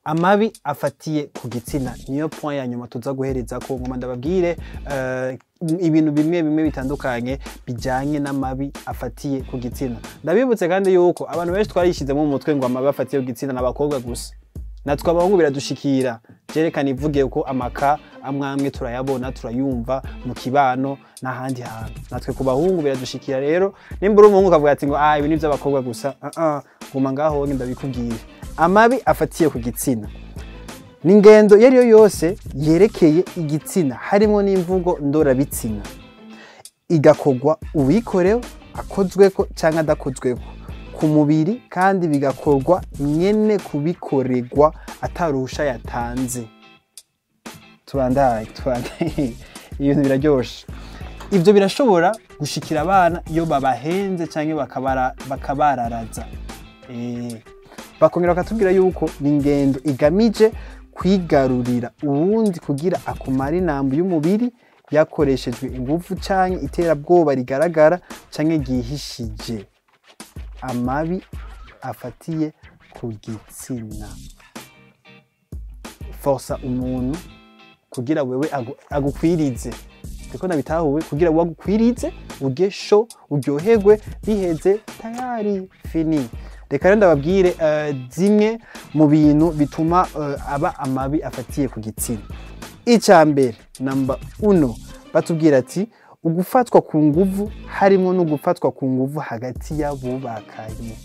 Amabi afatiye ku gitsina niyo point ya nyuma tuza guhereza ko ngoma ndababwire ibintu bimwe bimwe bitandukanye bijanye n'amabi afatiye ku gitsina. Ndabibutse kandi yuko abantu benshi twarishizemo mu mutwe ngo amabi afatiye ku gitsina n'abakobwa gusa, natwe abahungu biradushikira. Jerekana ivuge ko amaka amwamwe turayabona, turayumva mu kibano n'ahandi hantu, natwe ku bahungu biradushikira. Rero nimba uri umuhungu ukavuga ati ngo ah, ibi ni iby'abakobwa gusa, ah ah, guma ngaho ndabikubwire. Amabi afatiye ku gitsina ni ingendo iyo ari yo yose yerekeye igitsina, harimo n'imvugo ndorabitsina, igakorwa uwikorewe, akozweko cyangwa adakozweko ku mubiri, kandi bigakorwa nyene kubikorerwa ataruhusha yatanze. Tubandaye, tubandaye, ibintu biraryoshe. Ibyo birashobora gushikira abana iyo babahenze cyangwa bakabararaza. Bakongera bakatubwira yuko ni ingendo igamije kwigarurira uwundi kugira akumara inambo y'umubiri yakoreshejwe ingufu canke iterabwoba rigaragara canke ryihishije. Amabi afatiye ku gitsina, forsa umuntu kugira wewe agukwirize, ndiko nabitahuwe, kugira wewe agukwirize uge sho uryoherwe, biheze tayari, fini. Reka rero ndababwire zimwe mu bintu bituma aba amabi afatiye ku gitsina. Icya mbere, namba uno, batubwira ati ugufatwa ku nguvu, harimo no gufatwa ku nguvu hagati y'abubakanye.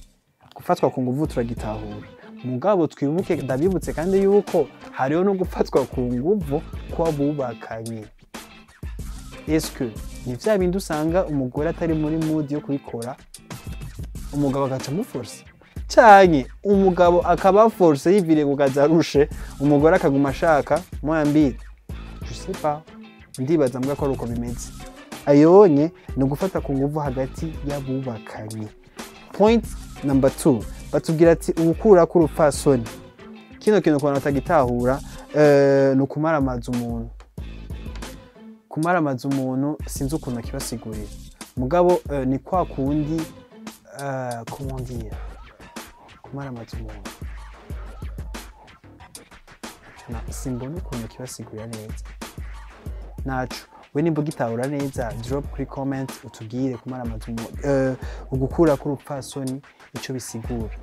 Gufatwa ku nguvu turagitahura, mugabo twibuke, ndabibutse kandi yuko hariho no gufatwa ku nguvu kw'abubakanye. Eske ni vya bindi usanga umugore atari muri mood yo kubikora, umugabo agaca amuforce, canke umugabo akaba force yiviriye ku kazi arushe, umugore akaguma ashaka moyambiri? Je sais pas, ndibaza mbwa ko ari uko bimeze. Ayonye ni ugufata ku nguvu hagati y'abubakanye. Point number 2, batubwira ati ugukura k'urupfasoni. Kino kintu ku bantu batagitahura, ni ukumaramaza umuntu. Kumaramaza umuntu sinzi ukuntu akibasigurira, mugabo ni kwa kundi, comment dire, kumaramaza umuntu. Simbona ukuntu kibasigurira neza. Naco we nimba ugitahura neza, drop kuri comment utubwire kumaramaza umuntu, ugukura k'urupfasoni ico bisigura.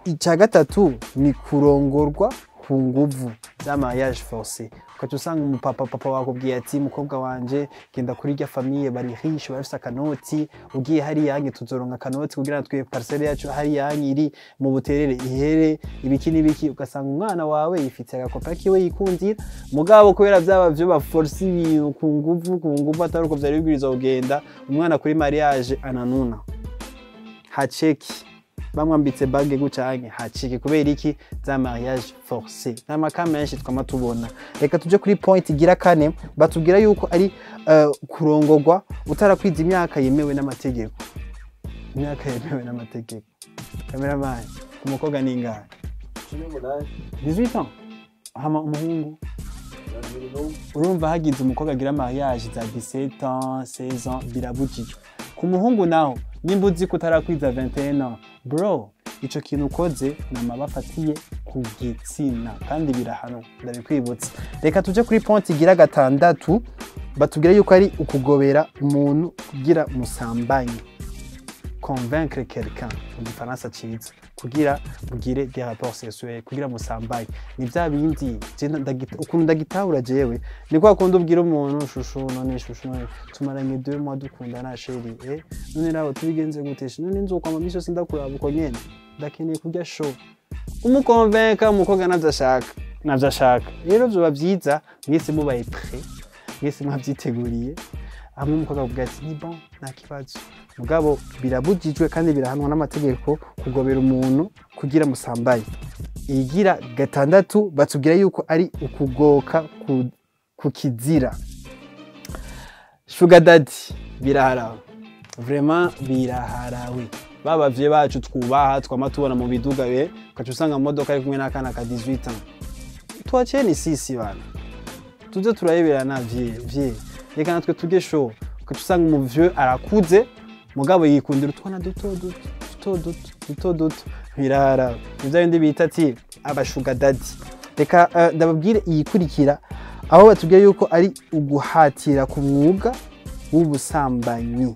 Icya gatatu ni kurongorwa ku nguvu, za mariage forcé. Ukaca usanga umupapa, papa wakubwiye ati: "Mukobwa wanje, genda kuri rya famille, bari riche, barafise akanoti, ugiye hariya yange tuzoronka akanoti kugira ngo twe parcelle yacu hariya yange iri mu Buterere ihere ibiki n'ibiki." Ugasanga umwana wawe yifitiye agakopa kiwe yikundira, mugabo kubera vyaba vyo baforce ibintu ku nguvu, ku nguvu, atari uko vyari bibwirizwa kugenda, umwana kuri mariage ananuna, hacheki, bamwambitse bague gucanke hacike. Kubera iki? Za mariage forcé n'amaka menshi twama tubona. Reka tuje kuri point igira kane. Batubwira yuko ari kurongorwa utarakwiza imyaka yemewe n'amategeko. Imyaka yemewe n'amategeko, cameraman, ku mukobwa ni ingahe? 18. 18 ans. Hama umuhungu? 21. Urumva hagize umukobwa agira mariage za 17 ans, 16 ans, birabujijwe. Ku muhungu naho, nimba uzi ko utarakwiza 21 ans, bro, ico kintu ukoze ni amabi afatiye ku gitsina kandi birahanwa, ndabikwibutsa. Reka tuje kuri point igira gatandatu. Batubwira yuko ari ukugobera umuntu kugira musambanye, convaincre quelqu'un mu gifaransa ciza, kugira mugire des rapports sexuels, kugira musambanye. Ni vya bindi je ukuntu ndagitahura jewe, ni kwa kundi ubwira umuntu: "Chouchou, none chouchou, none tumaranye 2 mois dukundana, chéri, none nawe tubigenze gute? None nzokwama misi yose ndakuraba uko nyene? Ndakeneye kurya show." Umukonvenka umukobwa navyo ashaka, navyo ashaka. Rero vyoba vyiza mwese mubaye prêt, mwese mwavyiteguriye, hamwe umukobwa avuga ati: "Ni bon, nta kibazo." Mugabo birabujijwe kandi birahanwa n'amategeko kugobera umuntu kugira musambaye. Igira gatandatu batubwira yuko ari ukugoka ku kizira, sugar daddy. Biraharawe, vraiment biraharawe. Babavye bacu twubaha twama tubona mu biduga be, ugaca usanga mu modoka ari kumwe n'akana ka 18 ans. Tuacheni sisi bana, tuze turayeberana vieux, vieux, reka natwe tuge show. Ugaca usanga umu vieux arakuze, mugabo yikundira utwana duto duto, duto duto, duto duto. Birara nivyo bindi bita ati aba sugar daddy. Reka ndababwire iyikurikira, aho batubwiye yuko ari uguhatira ku mwuga w'ubusambanyi.